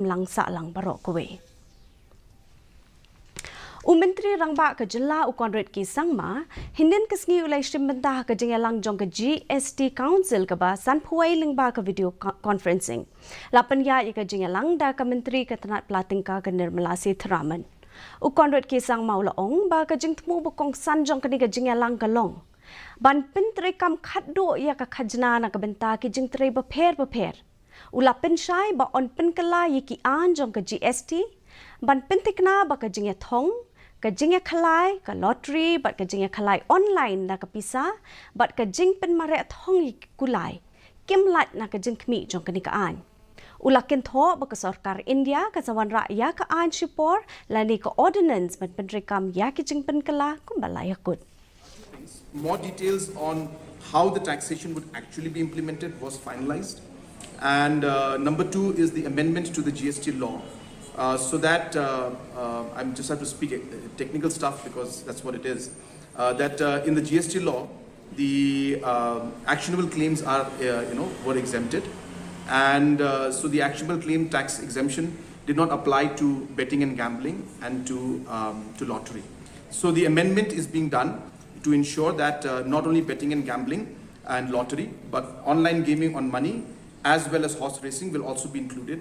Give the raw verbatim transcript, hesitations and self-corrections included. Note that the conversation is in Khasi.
imlang sahlang baroh kawei. U Myntri Rangbah ka Jylla u Conrad K Sangma, hynnin ka sngi u la ïashim bynta ha ka jingïalang jong ka G S T Council kaba sanphew wei lyngba ka video co-, conferencing. La pynïaid ïa ka jingïalang da ka Myntri ka tnat pla tyngka ka Nirmala Sitharaman. U Conrad K Sangma u la ong ba ka jingthmu ba kongsan jong kane ka jingïalang ka long ban pyntreikam khatduh ïa ka khajna na ka bynta ki jingtrei bapher bapher. U la pynshai ba yn pynkylla ïa ki aiñ jong ka G S T ban pynthikna ba ka jingïathong, ka jingïakhalai, ka lottery bad ka jingïakhalai online na ka pisa bad ka jingpynmareh thong ïa ki kulai kim lait na ka jingkhmih jong kane ka aiñ. U la kynthoh ba ka sorkar India ka sa wanrah ïa ka aiñ shipor lane ka ordinance ban pyntreikam ïa ki jingpynkylla kumba la ïakut. More details on how the taxation would actually be implemented was finalized. And uh, number two is the amendment to the G S T law. Uh, so that uh, uh, I just have to speak uh, technical stuff because that's what it is. Uh, that uh, in the G S T law, the uh, actionable claims are, uh, you know, were exempted. And uh, so the actionable claim tax exemption did not apply to betting and gambling and to, um, to lottery. So the amendment is being done to ensure that uh, not only betting and gambling and lottery, but online gaming on money as well as horse racing will also be included